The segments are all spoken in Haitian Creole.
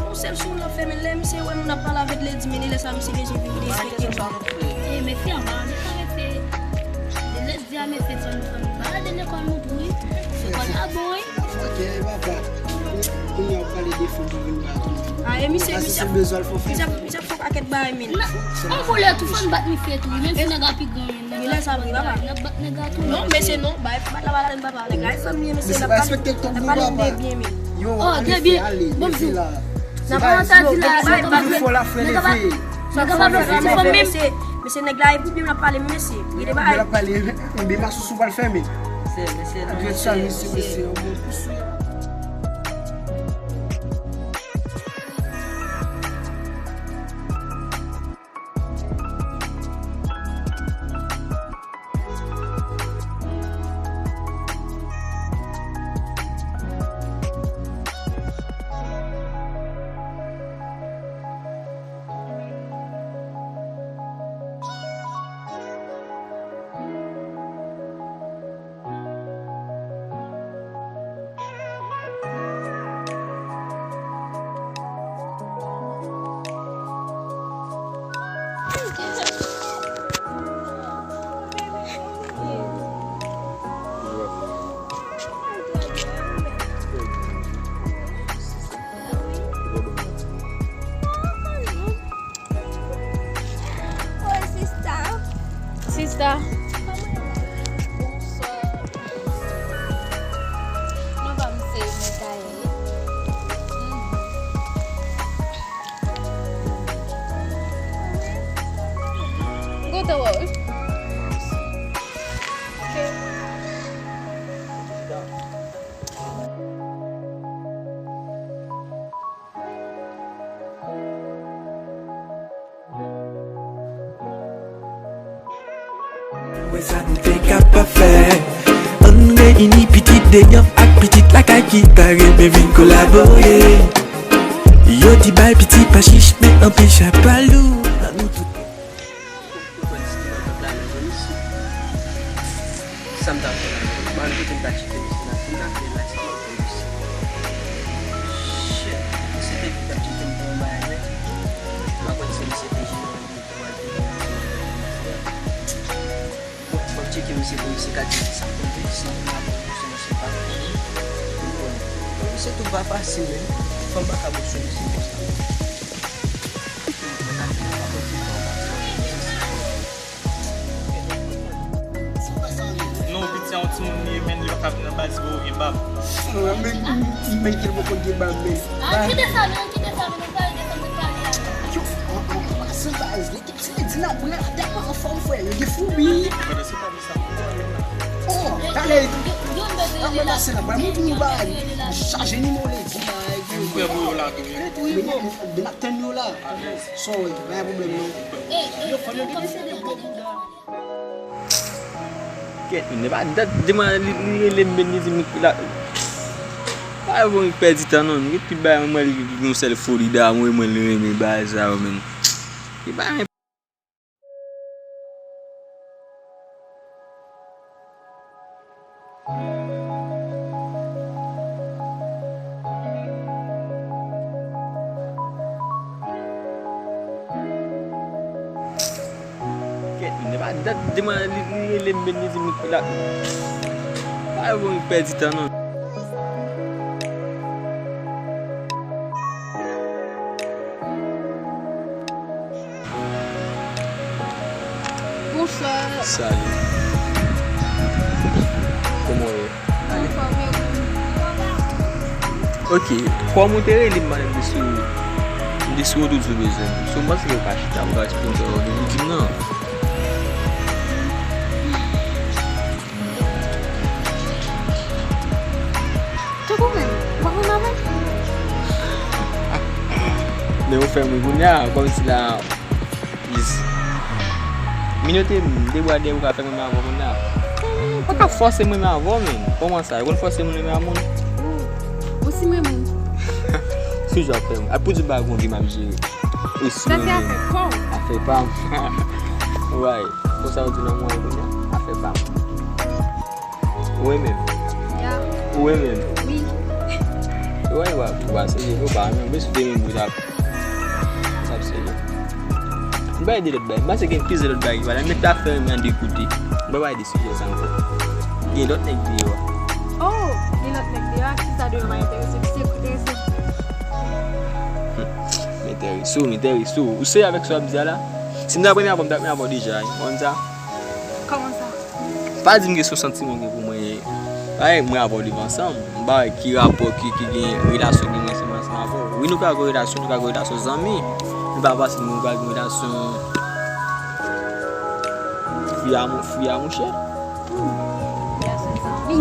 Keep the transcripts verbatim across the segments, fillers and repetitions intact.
Yon sèl sou moun ap fèmen, lè misye wè moun ap pale avè l, li di, men lè sa misye bezwen vin derespekte moun. E mesye, an palan de sa, mesye, de lè di a mesye, fò n, fò n pa rete lekòl non pou wi. Lekòl la bon wi. Ok, papa. Kounye a w pale de fanm pou vin ba tou. A, e misye, misye, misye ap fè yon pakèt bagay, men. An volè tou, fò n bat misye tou wi, menm si nèg la pi gran. Gen lè sa vre, papa. Non, mesye, non, bay, bat la, bat la, papa. Nèg la, e fanm li ye, mesye, l ap pale, l ap pale m de byen, men. Oh, de byen. Bon, m di w. Nan pa antan di la, nèg la, nèg la, nèg la, mesye, mesye, nèg la, e pou byen l ap pale, mesye. Gen de bagay. L ap pale, men, men, masousou pral fèmen. Mesye, mesye, mesye, mesye. Oi, sista. Sista. Bonswa. Non, pa m se Mikael. M kontan wè w wi. Wè sa nou te kapab fè. Ann reyini pitit deyò ak pitit lakay ki ta renmen vin kolabore. Yo di bay piti pa chich, men anpil chapalou. Ann nou tout. Sa m ta fè la menm? M al kote m ta tcheke misye la. Si m ta fè la, sa m ap fè misye? Shit. Misye te di l ap tcheke m pou yon bagay, men m pa konn si misye te jere yon nèg pou m al tcheke misye. Bon, fò m tcheke misye pou misye ka di m sa pou l di, si m ap sou misye pa. Bon, misye tou pa fasil, men fò m pa ka sou misye konsa. Non, piti a yon timoun li ye, men li pa ka vin nan baz pou gen bab. Non, men, men, men, li poko gen bab, men. Ah, kite sa, men, kite sa, men, nou pale de sa, nou pale a. Yo, an, an, an pasan baz, li, li di nan bwè, tèlman anfòm, frè, yo gen foubi. Pandan se pa de sa. Oh, talè. Yo, yo, yo, yo, yo, yo, yo, yo, chaje nimewo li, di bagay. M prè pou yo lage, wi. Men, men, men, n ap tann yo la. Sorry, pa gen pwoblèm, non. Yo, fò yo gen misye de bouda. Kèt, men, pa dat demen li, li rele m, men li di m ki la. Pa bon, li pèdi tan, non. Li tout bagay, mwen, li gen yon sèl foli da mwen, mwen, li renmen bagay sa yo, men. Li pa Kèt, men, pa dat demen li, li rele m, men li di m ki la. Pa bon, li pèdi tan, non. Bonswa. Salut. Kòman w ye? Anfòm, e ou? Ok, kòm ou te rele m, m te sou, m te sou wout ou bezwen m. So, m panse ke w ka chita, m ka eksplike w, ou vin di m non. Tankou menm, ou pa konn avè m? Men ou fè m ri kounye a, kòmsi la, jis. Minote m, debwa dèyè ou ka fè m renmen avè w kounye a. Ou ka fòse m renmen avè w, men. Kòman sa? Ou konn fòse moun renmen a moun? Ou si m renmen w. Toujou ap fè m. A pou di bagay ou gen m ap jere. Ou si m renmen. Sa se afè pa w. Afè pa m. Why? Konsa ou di nan mwen kounye a? Afè pa m. Ou renmen m? Ya. Ou renmen m? Wi. Wè, wè, wè, serye, yo pa menm, bes fè menm bout ap, sa ap serye. M bay de lòt bagay, m panse gen plizyè lòt bagay ki pale, men ta fè menm an de kote. M pa bay de sijè sa ankò. Gen lòt nèg deyò a. Oh, gen lòt nèg deyò a, si sa deyò pa enterese, misye enterese. M enterese w, m enterese w. Ou serye avèk sa w ap di a la? Si m ta premye avè w, m ta premye avè w deja, wi. Ou konn sa? Kòman sa? Pa di m gen sou santiman w gen pou mwen. Parèy mwen avè w leve ansanm. M pa wè ki rapò ki, ki gen relasyon gen mwen ansanm, ansanm avè w. Wi, nou ka gen relasyon, nou ka gen relasyon zanmi. Men pa fasil nou ka gen relasyon fi a mou-, fi a mouche. Relasyon zanmi.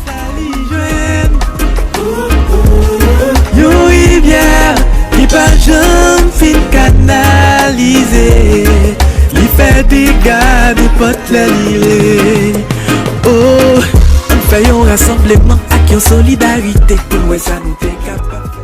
Sa li jwenn yon rivyè ki pa janm fin kanalize. Li fè dega nenpòt lè li vle. Oh, ann fè yon rasanbleman ak yon solidarite pou n wè sa nou te kapab fè.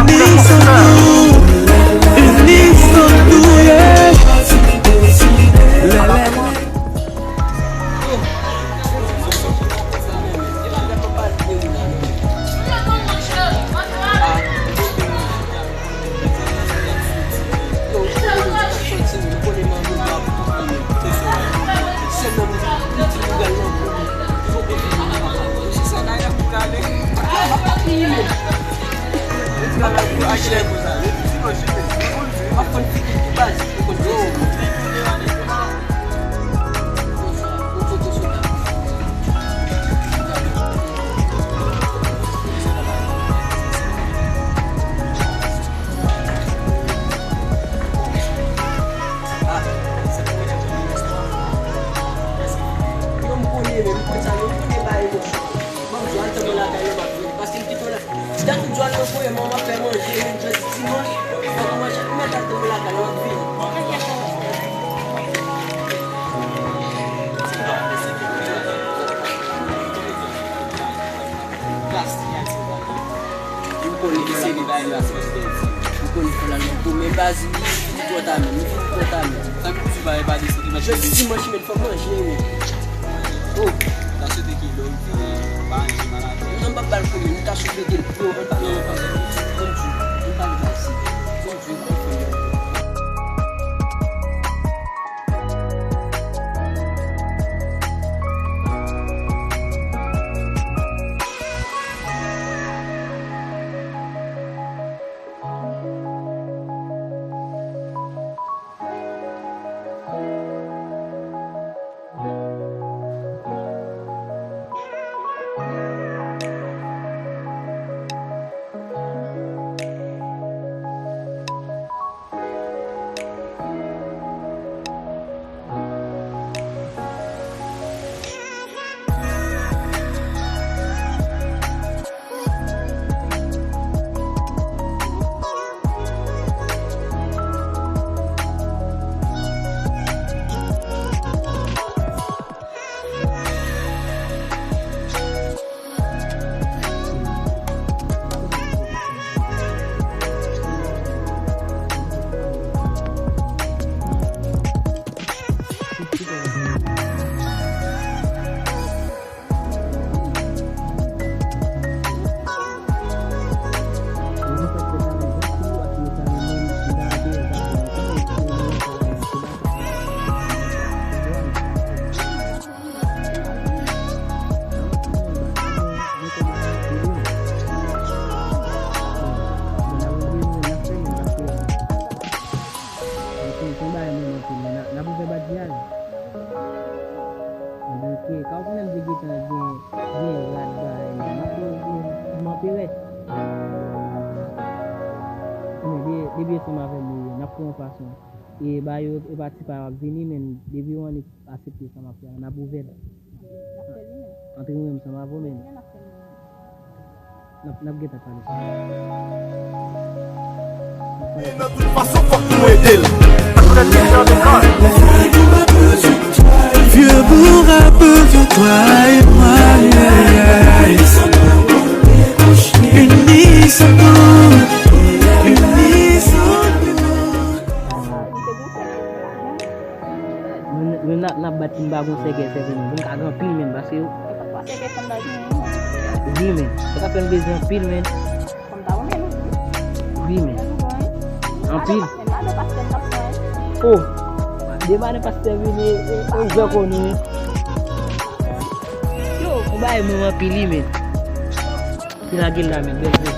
Ini sou nou, ini sou nou, yeah. La, la, la. Baz, li fini twò ta menm, li fini twò ta menm. Sa k pou di pa, e pa deside, men just dimanch, men fò manje, wi. Oh. Ta swete ke lè w rive, pa manje maladi. Non, m p ap ba l pwoblèm, li ka sou pete l. Non, non, non, non, non. Konn di, konn pale baz. Konn di, konn fè. Ebyen, ok. Ka w konnen m te gentan gen, gen rad bagay la. M ap pran yon ti manperèt. Ebyen, de-, depi ansanm avè m ou ye, n ap pran yon fason. E ba yo, e pa ti pa w ap vini, men depi w annik aksepte sa m ap fè a, n ap ouvè l. Antre mwen menm ansanm avè w, men. N ap, n ap gentan pale. Nan tout fason, fòk nou ede l. Vieux bourg a besoin de toi et moi. Unis ensemble, unis ensemble. Mwen, mwen n ap, n ap bat pou m pa gon sèkè sèvi nou. Pou m ka gen anpil menm, paske yo. Wi, men. Sa ka fè m plezi anpil, men. Wi, men. Anpil. Oh. Demen pastè vini, e, e, ouvè kò nou, men. Yo, ou bay mwen anpil, wi, men. Ki lage l la, men. Bèl, bèl.